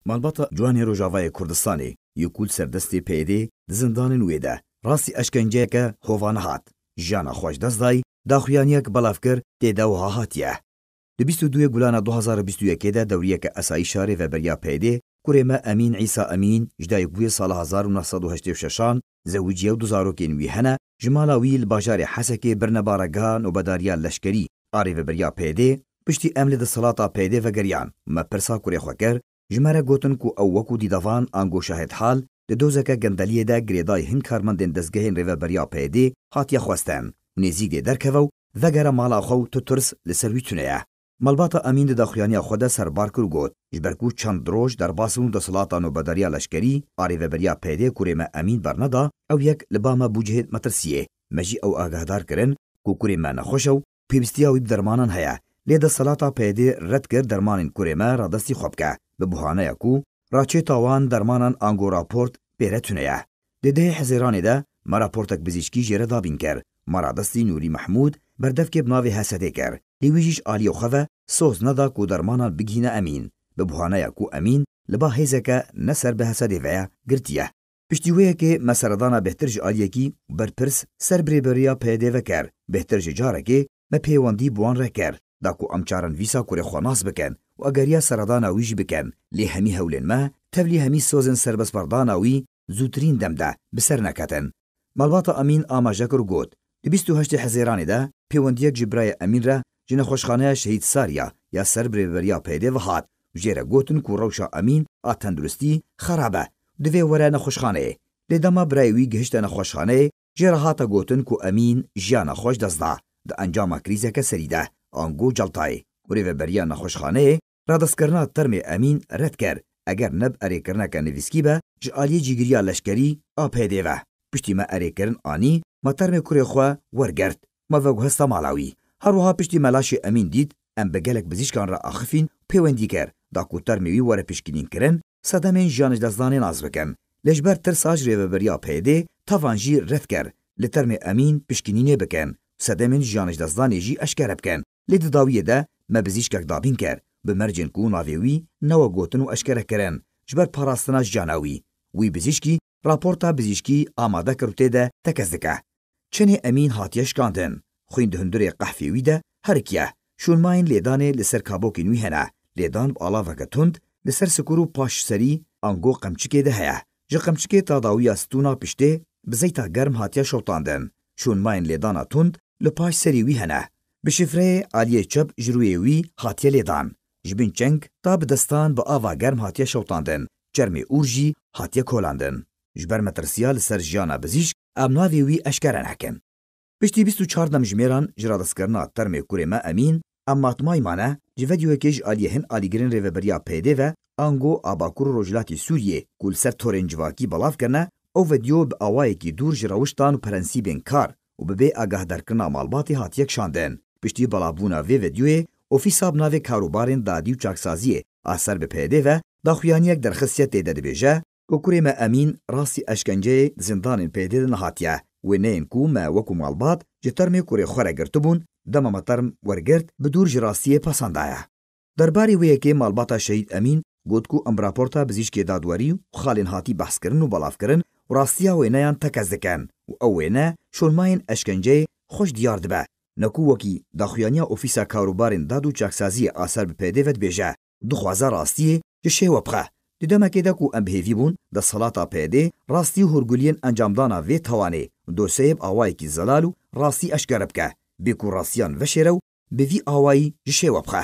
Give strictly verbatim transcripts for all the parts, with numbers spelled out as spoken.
Malbata Ciwanê Rojavayê Kurdistanê yê ku li ser destê P Y D'ê di zindanên wê de rastî eşkenceyeke hovane hat, jiyana xwe ji dest dayî, daxuyaniyek belav kir, tê de wiha hatiye. Di bîst û duyê Gulana du hazar û bîst û yekê de dewriyeke esayîşa rêveberiya P Y D'ê, kurê me Emîn Îsa Emîn, ji dayikbûyê sala hezar û neh sed û heştê û şeşan, zewiciye û du zarokên wî hene, ji mala wî li bajarê Hesekê birine baregeha nobedariya leşkerî a rêveberiya P Y D'ê, piştî em li desthilata P Y D'ê vegeriyan, me pirsa kurê xwe kir, ji me re gotin ku ew wekû dîdavan ango şahidhal di dozeke gendeliyê de girêdayî hin karmendên dezgehên rêveberiya P Y D'ê hatiye xwestin û nêzîk dê derkeve û vegere mala xwe û tu tirs li ser wî tune ye. Malbata Emîn di daxuyaniya xwe de serbar kir û got, ji ber ku çend roj derbas bûn û desthilata nobedariya leşkerî a rêveberiya P Y D'ê kurê me Emîn berneda, ew yek li ba me bû cihê metirsiyê. Me jî ew agahdar kirin ku kurê me nexweş e û pêwîstiya wî bi dermanan heye. Lê desthilata P Y D'ê red kir dermanên kurê me radestî xwe bike, bi buhaneya ku raçêta wan dermanan ango raport pê re tune ye. Di dehê Hezêranê de me raportek bizîşkî jê re dabîn kir. Me radestî Nûrî Mehmûd berdevkê bi navê Hesedê kir. Lê wî jî ji aliyê xwe ve soz neda ku dermanan bigihîne Emîn. Bi buhaneya ku Emîn li ba hêzeke ne ser bi Hesedê ve ye, girtiye. Piştî wê yekê me seredana bêhtir ji aliyekî berpirs ser bi rêveberiya P Y D'ê ve kir. Bêhtir ji carekê me pêwendî bi wan re kir, da ku em çarenivîsa kurê xwe nas bikin û ageriya seredana wî jî bikin. Lê hemî hewlên me tevlî hemî sozên serbestberdana wî zûtirîn dem de bi ser neketin. Malbata Emîn amaje kir û got, di bîst û heştê Hezêranê de pêwendiyek ji birayê Emîn re ji nexweşxaneya Şehîd Sariya ya ser bi rêveberiya P Y D'ê ve hat û jê re gotin ku rewşa Emîn a tenduristî xerab e, divê were nexweşxaneyê. Lê dema birayê wî gihişte nexweşxaneyê, jê re hate gotin ku Emîn jiyana xwe ji dest da di encama krîzeke serî de, ango celtayê. Û rêveberiya nexweşxaneyê radestkirina termê Emîn red kir, eger ne bi erêkirineke nivîskî be ji aliyê cîgiriya leşkerî a P Y D'ê ve. Piştî me erêkirin anî, me termê kurê xwe wergirt, me veguhesta mala wî. Her wiha piştî me laşê Emîn dît, em bi gelek bizîşkan re axifîn û pêwendî kir, da ku termê wî were pişkînînkirin, sedemên jiyan ji destdanê nas bikin. Lê ji ber tirsa ji rêveberiya P Y D'ê tevan jî red kir, li termê Emîn pişkînînê bikin û sedemên jiyan ji destdanê jî eşkere bikin. Lê di dawiyê de me bizîşkek dabîn kir, bi mercên ku navê wî newe gotin û eşkere kirin, ji ber parastina jiyana wî. Wî bizîşkî raporta bizîşkî amade kir û tê de tekez dike. Çenê Emîn hatiye şikandin. Xwîn di hundirê qehfê wî de herikiye. Şûnmayên lêdanê li ser kabokên wî hene. Lêdan bi alaveke tund li ser sikur û paş serî ango qemçikê de heye. Ji qemçikê ta dawiya stûna piştê bi zeyta germ hatiye şewitandin. Şûnmayên lêdana tund li paş serî wî hene. Bi şifreyê aliyê çep ji rûyê wî hatiye lêdan. Ji bin çeng ta bi destan bi ava germ hatiye şewitandin. Çermê ûr jî hatiye kolandin. Ji ber metirsiya li ser jiyana bizîşk, em navê wî eşkere nekin. Piştî bîst û çar demjimêran ji radestkirina termê kurê me Emîn, em matmayî mane ji vîdeoyekê ji aliyê hin alîgirên rêveberiya P Y D'ê ve ango a Bakur û Rojhilatî Sûriyê ku li ser torên civakî belav kirine, ew vîdeo bi awayekî dûr ji rewiştan û prensîbên kar û bi bê agahdarkirina malbatê hatiye kişandin. Piştî belavbûna vê vîdeoyê, Ofîsa bi navê Karûbarên Dadî û Çaksaziyê a ser bi P Y D'ê ve daxuyaniyek derxistiye, tê de dibêje, Ku kurê me Emîn rastî eşkenceyê di zindanên P Y D'ê de nehatiye. Wêneyên ku me wekû malbat ji termê kurê xwe re girtibûn, dema me term wergirt, bi dûr ji rastiyê pesan daye. Derbarê wê yekê malbata Şehîd Emîn got ku em bi raporta bizîşkê dadwerî û xalên hatî behskirin û belavkirin û rastiya wêneyan tekez dikin û ew wêne şûnmayên eşkenceyê xweş diyar dibe. Ne ku wekî daxuyaniya Ofîsa Karûbarên Dad û Çaksaziyê a ser bi P Y D'ê ve dibêje, dixwaze rastiyê ji şêwe bixe. Di demekê de ku em bi hêvî bûn, desthilata P Y D'ê rastî û hûrguliyên encamdana vê tawanê û dosyeyê bi awayekî zelal û rastî eşkere bike, bê ku rastiyan veşêre û bi vî awayî ji şêwe bixe.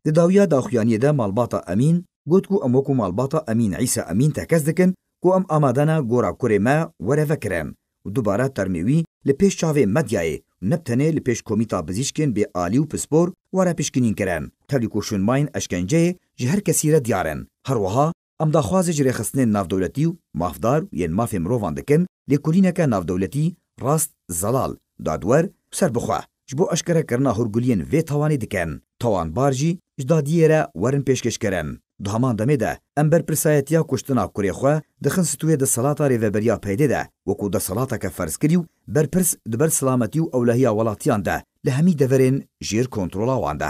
Di dawiya daxuyaniyê de malbata Emîn got ku em wekû malbata Emîn Îsa Emîn tekez dikin ku em amade ne gora kurê me were vekirin û dubare termê wî li pêş çavê medyayê û ne bi tenê li pêş komîta bizîşkên bê alî û pispor were pişkinîn kirin. Tevlî ku şûnmayên eşkenceyê ji her kesî re diyar in. Her wiha em daxwazê ji rêxistinên navdewletî û mafdar û yên mafê mirovan dikin, lêkolîneke navdewletî rast, zelal, dadwer û serbixwe ji bo eşkerekirina hûrguliyên vê tawanê dikin. Tawanbar jî ji dadiyê re werin pêşkêşkirin. Di heman demê de em berpirsayetiya kuştina kurê xwe dixin stûyê desthilata rêveberiya P Y D'ê de, wekû desthilateke ferzkirî û berpirs di ber silametî û ewlehiya welatiyan de li hemî deverên jêr kontrola wan de.